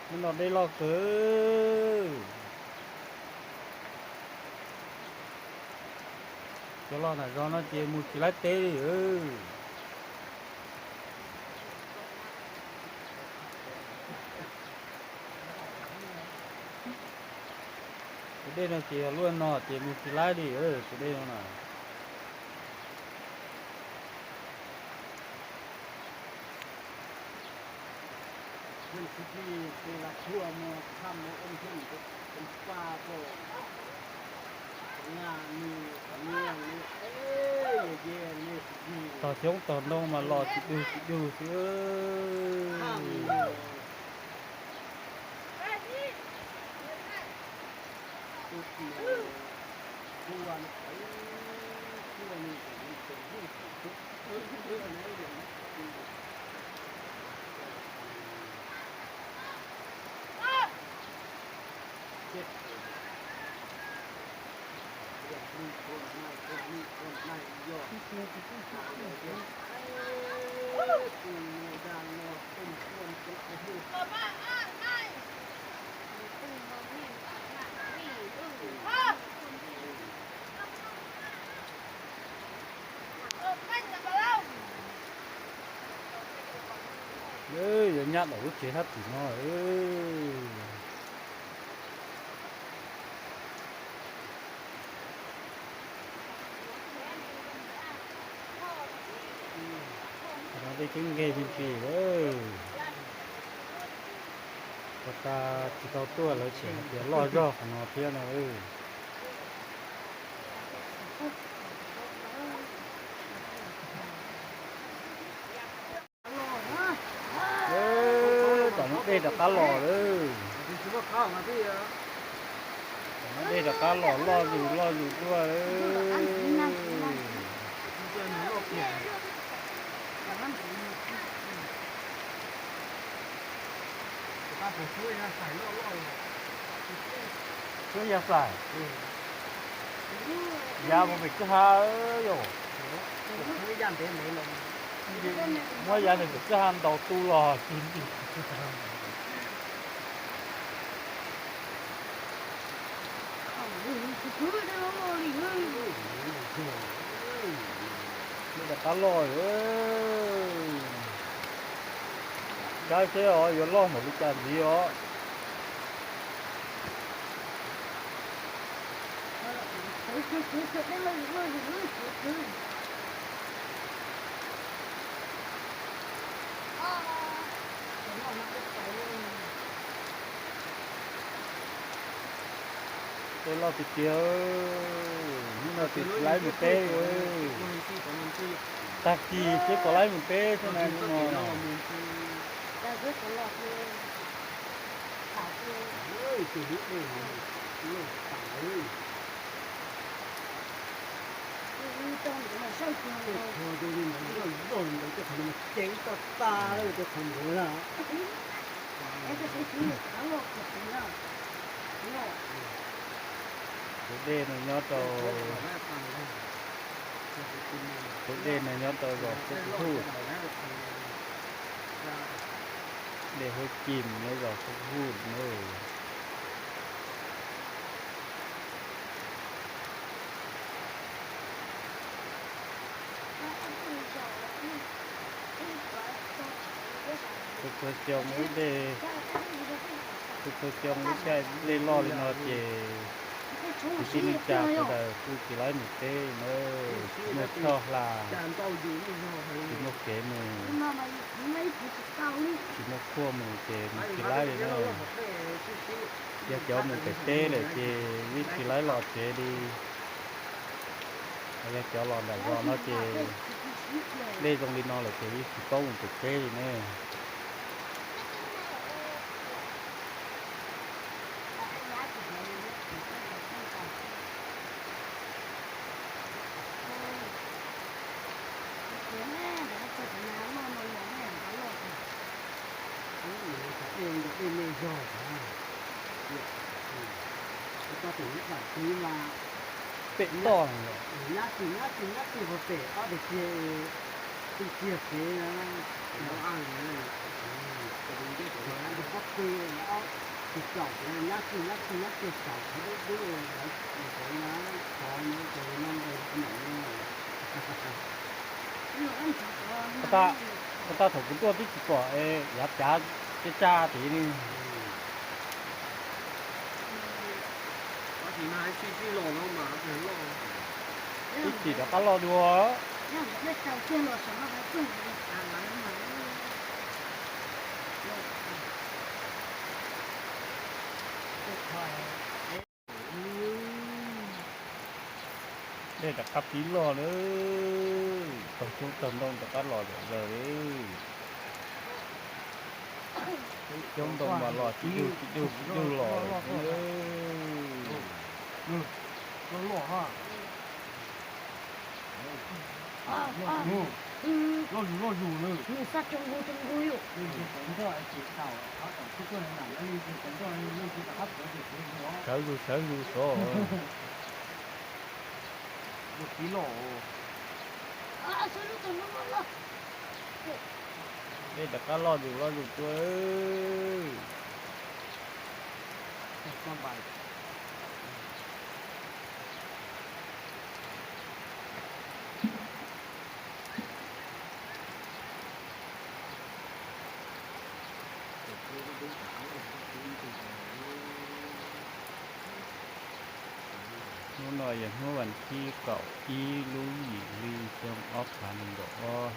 Hnub no dej loj kawg. Cov loj nram zos no ces mus tsis laib teb li. Tus dej no ces yog luaj no ces mus tsis laib li, tus dej no na. Tog xyoob tog ntoo mas los tsis dug tsis dug xwb. Yuav nyab ntawm lub tsev sab tim no. Qhov no dej ceeb nkig pi pi lawm. Ua cas tsis tau tuaj lawv tseem hais tias loj zog qhov no thiab no. Tam no dej rov qab los lawm. Tam no dej rov qab los loj zus loj zus tuaj lawm. Suab ya xais. Ya mus pem kwj ha yom. Muab ya ntawm pem kwj ha ntaus tu los tsis nti. Dej rov qab loj. Saib seb os yuav loj npaum li cas ntxiv os. Dej loj tiag tiag, hnub no tsis laib mus teb li. Tag kis seb puas laib mus teb thiab na hnub no. Tej qhov ntawd mas ceev tag tag lawm, tej qhov ntawd na. Tus dej no nyob rau, tus dej no nyob rau zos Xub Huj, dej Huab Cim nyob zos Xub Huj na. Tus pawg xyoo lub dej, tus pawg xyoo lub caij dej loj li no ces kwv tij neej tsa sawv daws kuj tsis laib mus teb na, tsis muaj choj hla, tsis muaj kev mus, tsis muaj qhua mus ces mus tsis laib li na. Yog cov mus pem teb lawm ces yeej tsis laib los tsev li. Yog cov los nram zos no ces dej zoo li no lawm ces yeej tsis paub mus pem teb li ne. Dej me zog, ua tau pem lub dam tsev mas pem toj, nyab tsis nyab tsis nyab tsis puag pem ob teg kiag, tug kiag pem na, pob tw Tus caum kuv nyab kiag nyab kiag nyab kiag caum kuv dub dub lawv mus tov nyab tov nyab ces no nqes npaum no. Ua tab thaum kuv tuaj twb tsis pom yav cav caj caj tid li. Ib txhis rov qab loj dua. Dej rov qab pib loj lawm, taug xyoob taug ntoo rov qab los zom zaws li. Xyoob ntoo mas los sib dug sib dug sib dug los lawm. Loj zus loj zus na. Nws xa rau nkuj rau nkuj yom. Sawv zus sawv zus xov. Dej rov qab loj zus loj zus tuaj. Hnub no yog hnub vas thib kaum ib lub yim hli xyoo ob phav nees nkaum ob.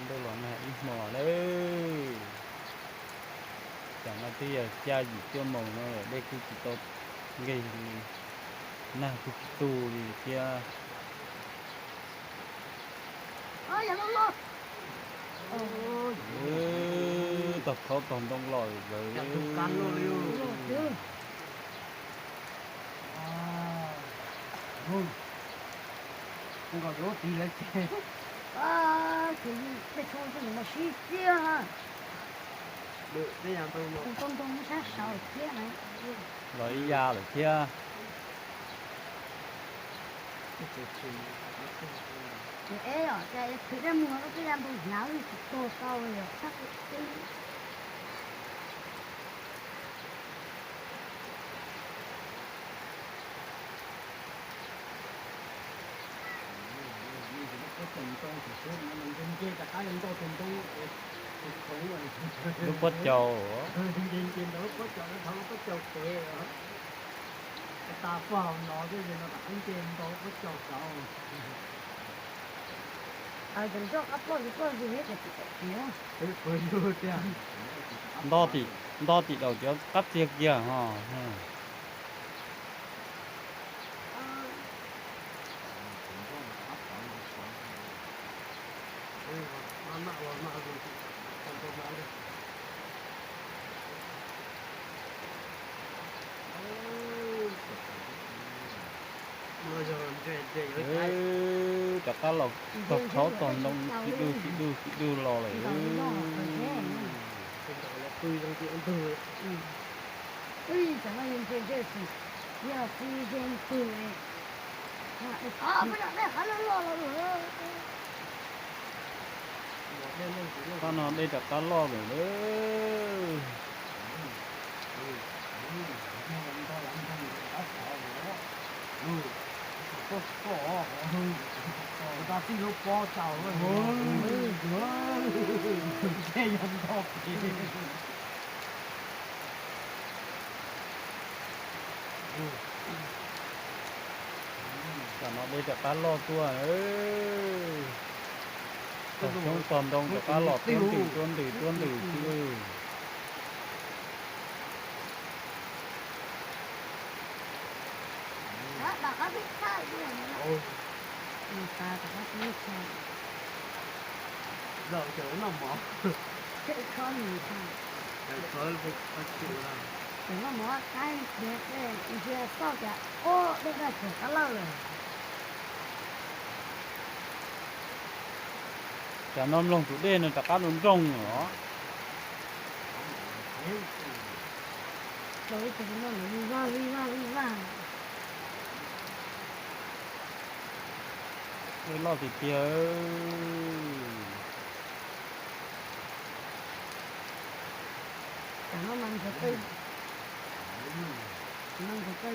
Ntuj los nag ib hmo lawm. Tam no twb yog xya yim cuaj moos no lawm, dej kuj tsis tau nqig li, nag kuj tsis tu li thiab. Taug xyoob taug ntoo los lawm. Ntoo sib tiag. Los ib ya lawm thiab. Khwv dej mus lub twb ya ntoo hnyav li tsis tuag tau li os. Lub pob caus. Nto tim, nto tim daum cov qab txiag kiag ho. Rov qab los taug xyoob taug ntoo sib dug sib dug sib dug los lawm. Tam no dej rov qab loj lawm lauj. Tam no dej rov qab loj tuaj. Taug xyoob taug ntoo rov qab los tuab ntws tuab ntws tuab ntws xwb. Tam no mloog tus dej no rov qab nroo nroo os. Tau ib tug no mas vij vaj vij vaj vij vaj. Loj tiag tiag. Tam no mas ntxhov qe, no ntxhov qe.